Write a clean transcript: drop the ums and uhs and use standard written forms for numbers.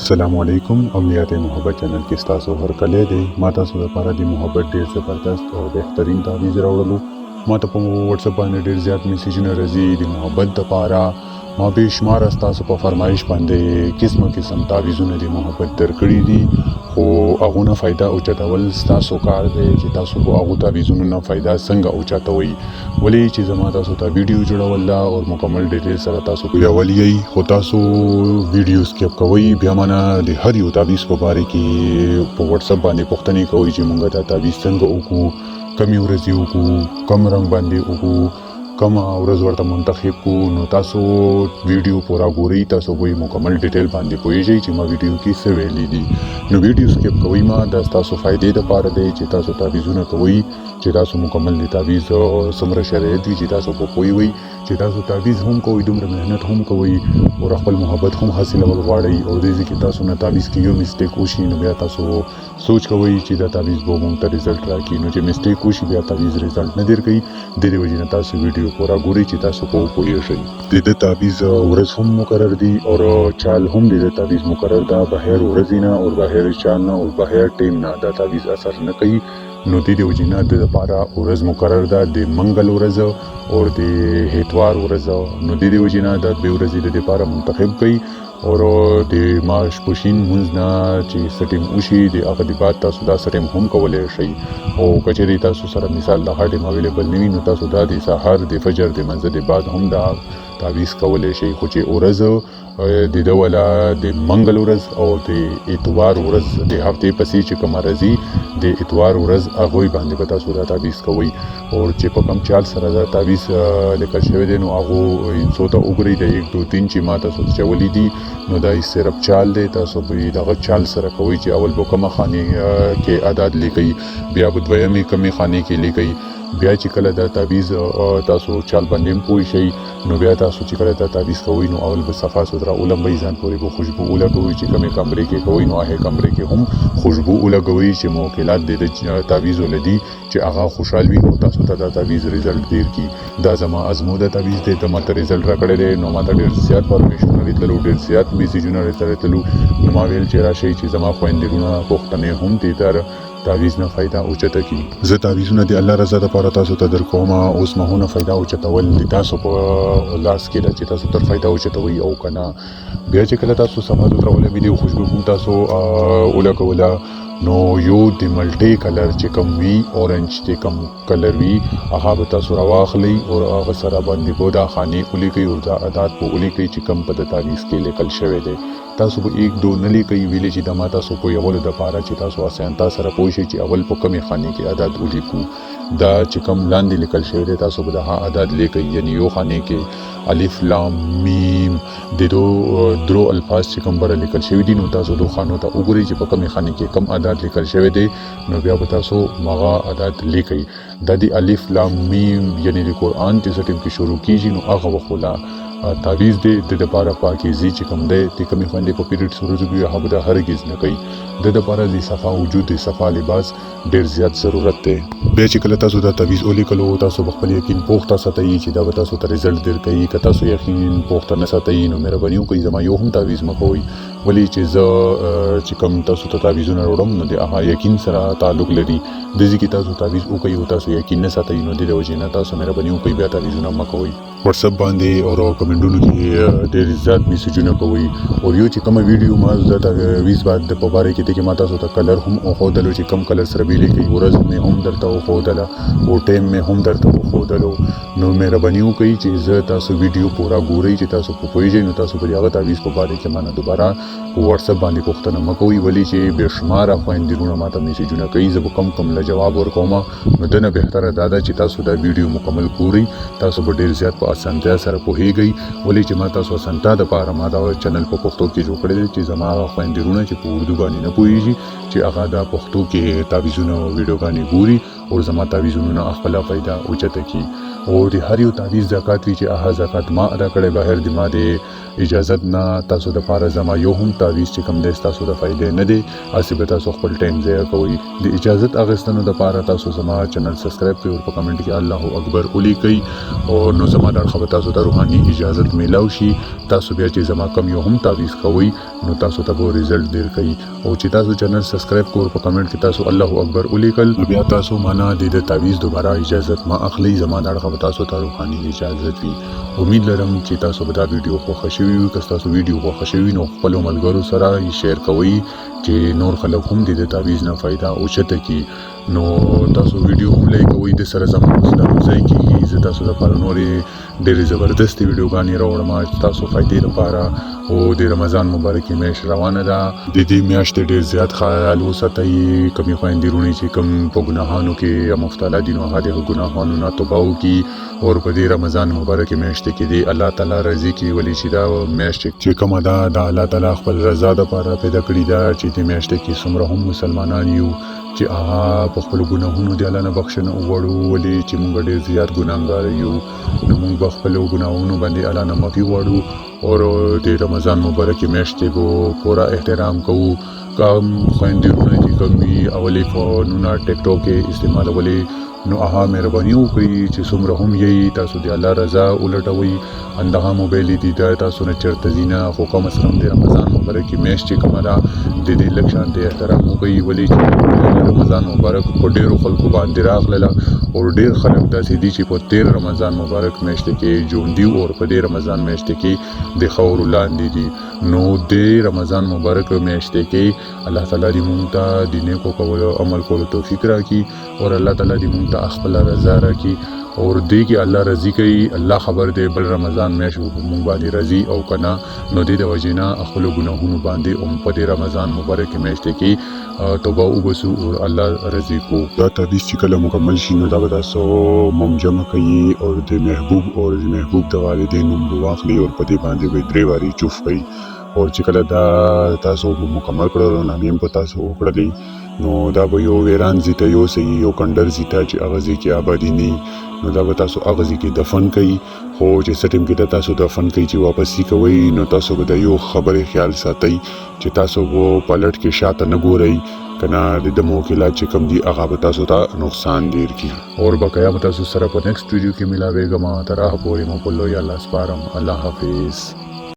السلام علیکم امنیت محبت چینل کې ستاسو هرکلی دی. ما تاسو لپاره د محبت ډیر زبردست او بهترین تعویذ راوړلو. ما ته په واتس اپ باندې ډیر زیات میسجونه راځي د محبت لپاره. ما بې شماره ستاسو په فرمایش باندې قسمه قسم تعویذونه د محبت درکړي دي، خو هغو نه فایده اوچتول ستاسو کار دی چې تاسو په هغو تعویذونو نه فایده څنګه اوچتوئ. ولې چې زما تاسو ته ویډیو جوړول ده او مکمل ډیټیل سره تاسو پوهول یئ، خو تاسو ویډیو سکیپ کوئ. بیا مانه د هر یو تعویذ په باره کې په واتس اپ باندې پوښتنې کوئ چې مونږ دا تعویذ څنګه وکړو، کمې ورځې وکړو، کم رنګ باندې وکړو، کومه ورځ ورته منتخب کو. نو تاسو ویډیو پورا ګورئ، تاسو به یې مکمل ډیټیل باندې پوهیږئ چې ما ویډیو کې څه ویلي دي. نو ویډیو سکیپ کوئ ما، دا ستاسو فایدې دپاره دی چې تاسو تعویذونه کوئ، چې تاسو مکمل د تعویذ څومره شرایط وي چې تاسو په پوه وئ، چې تاسو تعویذ هم کوئ، دومره محنت هم کوئ او خپل محبت هم حاصلول غواړئ. او دې ځای کې تاسو نه تعویذ کې یو مسټیک وشي نو بیا تاسو سوچ کوئ چې دا تعویذ به مونږ ته ریزلټ راکړي. نو چې مسټیک وشي بیا تعویذ ریزلټ نه درکوي. د دې وجې نه تاسو ویډیو پوره ګورئ چې تاسو په وپوهېږئ. د ده تعویذ ورځ هم مقرر دي او چال هم د ده تعویذ مقرر ده، بغیر ورځې نه او بغیر چال نه او بغیر ټیم نه دا تعویذ اثر نه کوي. نو د دې وجې نه د دپاره ورځ مقرر ده، د منګل ورځ او د اتوار ورځ. نو د دې وجې نه دا دوې ورځې د دپاره منتخب کړئ. او د ماسپښین لمونځ نه چې څه ټیم وشي د هغه د بعد تاسو دا څه ټیم هم کولی شئ. او که چېرې تاسو سره مثال د هغه ټیم اویلیبل نه وي نو تاسو دا د سهار د فجر د منځه د بعد هم دا تعویذ کولی شئ. خو چې ورځ د ده والا د منګل ورځ او د اتوار ورځ د هفتې پسې چې کومه راځي د اتوار ورځ هغوی باندې به تاسو دا تعویذ کوئ. او چې په کوم چال سره دا تعویذ لیکل شوی دی نو هغو انسو ته وګورئ، د 1 2 3 چې ما تاسو ته چولي دي نو دا یې صرف چال دی. تاسو به یې دغه چال سره کوئ چې اول به کومه خانې کې اعداد لیکئ، بیا به دویمې کومې خانې کې لیکئ. بیا چې کله دا تعویذ تاسو چال باندې هم پوه شئ نو بیا تاسو چې کله دا تعویذ کوئ نو اول به صفا سوتره ولمبئ، ځان پورې به خوشبو ولګوئ چې کومې کمرې کې کوئ نو هغې کمرې کې هم خوشبو ولګوئ چې موکلات د تعویذ ولدي چې هغه خوشحال وي او تاسو ته دا تعویذ ریزلټ ډېر کړي. دا زما ازموده تعویذ دی، ته ماته ریزلټ راکړی دی. نو ماته ډېر زیات فرمیشونه راتللو، ډېر زیات میسجونه راته راتللو. نو ما ویل چې راشئ چې زما خویندې وروڼه پښتنې هم دې تر تعویذ نه فایده اوچته کړي. زه تعویذونه د الله رضا دپاره تاسو ته درکوم. اوس ما هونه فایده اوچتول د تاسو په لاس کې ده چې تاسو تر فایده اوچتوئ او که نه. بیا چې کله تاسو صفا سوتره ولګېدې او خوشبو هم تاسو ولګوله نو یو د ملټې کلر چې کوم وي، اورنج چې کوم کلر وي، هغه به تاسو راواخلئ او هغه سره باندې به دا خانې ولیکئ او دا اعداد به ولیکئ چې کوم په د تعویذ کې لیکل شوی دی. تاسو به 1 2 نه لیکئ، ویلې چې دا ما تاسو پوهولو دپاره چې تاسو اسانتیا سره پوه شئ چې اول په کومې خانې کې اعداد ولیکو. دا چې کوم لاندې لیکل شوی دی تاسو به د هغه اعداد لیکئ، یعنی یو خانې کې الف لام میم د درو الفاظ چې کوم بره لیکل شوي دي نو تاسو دوه خانو ته وګورئ چې په کومې خانې کې کوم اعداد لیکل شوی دی نو بیا به تاسو هغه اعداد لیکئ. دا د الف لام میم یعنی د قرآن چې څه ټیم کې شروع کیږي نو هغه وخت لا تعویذ دی د دپاره پاکیزي چې کوم دی د کومې خویندې په پیریډس ورځو کې هغه به د هرګز نه کوي. د دپاره د صفا وجود د صفا لباس ډېر زیات ضرورت دی. بیا چې کله تاسو دا تعویذ ولیکلو تاسو به خپل یقین پخته ساتئ چې دا به تاسو ته ریزلټ درکوي. که تاسو یقین پخته نه ساتئ نو مهرباني وکړئ زما یو هم تعویذ مه کوئ، ولې چې زه چې کوم تاسو ته تعویذونه راوړم نو د هغه یقین سره تعلق لري. د ځای کې تاسو تعویذ وکړئ او تاسو یقین نه ساتئ نو د دې وجې نه تاسو مهرباني وکړئ بیا تعویذونه مه کوئ. واتس اپ باندې او کمنټونو کې ډېر زیات میسجونه کوئ. او یو چې کومه ویډیو ما د تعویذ باندې په باره کې دی کې ما تاسو ته کلر هم وښودلو چې کوم کلر سره به لیکئ، ورځ مې هم درته وښودله او ټایم مې هم درته وښودلو. نو مهرباني وکړئ چې زه تاسو ویډیو پوره ګورئ چې تاسو په پوهېږئ نو تاسو به د هغه تعویذ په باره کې ما نه دوباره په واتس اپ باندې پوښتنه مه کوئ، ولې چې بې شماره خویندې وروڼه ما ته میسجونه کوي، زه به کم کم له جواب ورکوم. نو دنه بهتره دا ده چې تاسو دا ویډیو مکمل ګورئ، تاسو به ډېر زیات په اسانتیا سره پوهېږئ. ولې چې ما تاسو اسانتیا دپاره ما دا چینل په پښتو کې جوړ کړی دی چې زما هغه خویندې وروڼه چې په اردو باندې نه پوهېږي چې هغه دا پښتو کې تعویذونه او ویډیوګانې ګوري او زما تعویذونو نه خپله فایده اوچته کړي. او د هر یو تعویذ زکات وي چې هغه زکات ما ادا کړی بغیر د ما د اجازت نه تاسو دپاره زما یو هم تعویذ چې کوم دی ستاسو د فایدې نه دی، هسې به تاسو خپل ټایم ضایع کوئ. د اجازت اخیستنو دپاره تاسو زما چینل سبسکرایب کړئ او په کمنټ کې الله اکبر ولیکئ او نو زما د اړخه به تاسو ته روحاني اجازت میلاو شي. تاسو بیا چې زما کوم یو هم تعویذ کوئ نو تاسو ته به ریزلټ درکوي. او چې تاسو چینل سبسکرایب کور، په کمنټ کې تاسو الله اکبر ولیکل، نو بیا تاسو مانا د دې تعویذ دوباره اجازت ما اخلي، زما د اړخه به تاسو ته روحاني اجازت وي. امید لرم چې تاسو به دا ویډیو خوښه شوي وي. که ستاسو ویډیو خوښه شوي نو خپلو ملګرو سره یې شیر کوئ چې نور خلک هم د دې تعویذ نه فایده اوچته کړي. نو تاسو ویډیو هم لایک کوئ، د سره زما حوصله افزایي کېږي، زه تاسو لپاره نورې ډېرې زبردستې ویډیوګانې راوړم تاسو فایدې لپاره. او د رمضان مبارکې میاشت روانه ده، د دې میاشتې ډېر زیات خیال وساتئ. کمې خویندې وروڼې چې کوم په ګناهانو کې مبتلا دي نو هغه د ګناهانو نه توبه وکړي او په دې رمضان مبارکې میاشتې کې دې الله تعالی راضي کړي، ولې چې دا میاشت چې کومه ده دا الله تعالی خپل رضا دپاره پیدا کړې ده، چې دې میاشتې کې څومره هم مسلمانان یو چې هغه په خپلو ګناهونو د الله نه بخښنه وغواړو، ولې چې موږ ډېر زیات ګناهګار یو، نو موږ به خپلو ګناهونو باندې الله نه معافي غواړو او د رمضان مبارکې میاشتې به پوره احترام کوو. کوم خویندې وروڼه چې کوم وي اولې فونونه ټیک ټاک یې استعمالولې، نو هغه مهرباني وکړئ چې څومره هم یئ تاسو د الله رضا ولټوئ. همدغه موبایل دي دا تاسو نه چېرته ځي نه، خو کم از کم د رمضان مبارکې میاشت چې کومه ده د دې لږ شانتې احترام وکړئ، ولې چې رمضان مبارک په ډېرو خلکو باندې راغلله او ډېر خلک داسې دي چې په تېر رمضان مبارک میاشتې کې ژوندي او په دې رمضان میاشتې کې د خاورو لاندې دي. نو دې رمضان مبارک میاشتې کې الله تعالی دې مونږ ته د نیکو کولو عمل کولو توفیق راکړي او الله تعالی دې مونږ ته خپله رضا راکړي او دې کې الله راضي کوي. الله خبر دی بل رمضان میاشت به په مونږ باندې راضي او که نه، نو دې د وجې نه خپلو ګناهونو باندې هم په دې رمضان مبارکې میاشتې کې توبه وباسو او الله راضي کړو. دا تعویذ چې کله مکمل شي نو دا به تاسو موم جمع کوي او د محبوب او د محبوب د والدین نوم به واخلي او په دې باندې به 3 وارې چوف کوي. او چې کله دا تاسو مکمل کړل نو نامې هم په تاسو وکړلې، نو دا به یو ویران ځای ته یوسئ، یو کنډر ځای ته چې هغه ځای کې آبادي نه وي، نو دا به تاسو هغه ځای کې دفن کوئ. خو چې څه ټایم کې دا تاسو دفن کوئ چې واپسي کوئ نو تاسو به د یو خبرې خیال ساتئ چې تاسو به په لټ کې شاته نه ګورئ، که نه د ده موکلات چې کوم دي هغه به تاسو ته نقصان ډېر کړي. اور بقایا به تاسو سره په نیکسټ ویډیو کې ملاوېږم. تر هغه پورې مو په لوی الله سپارم. الله حافظ.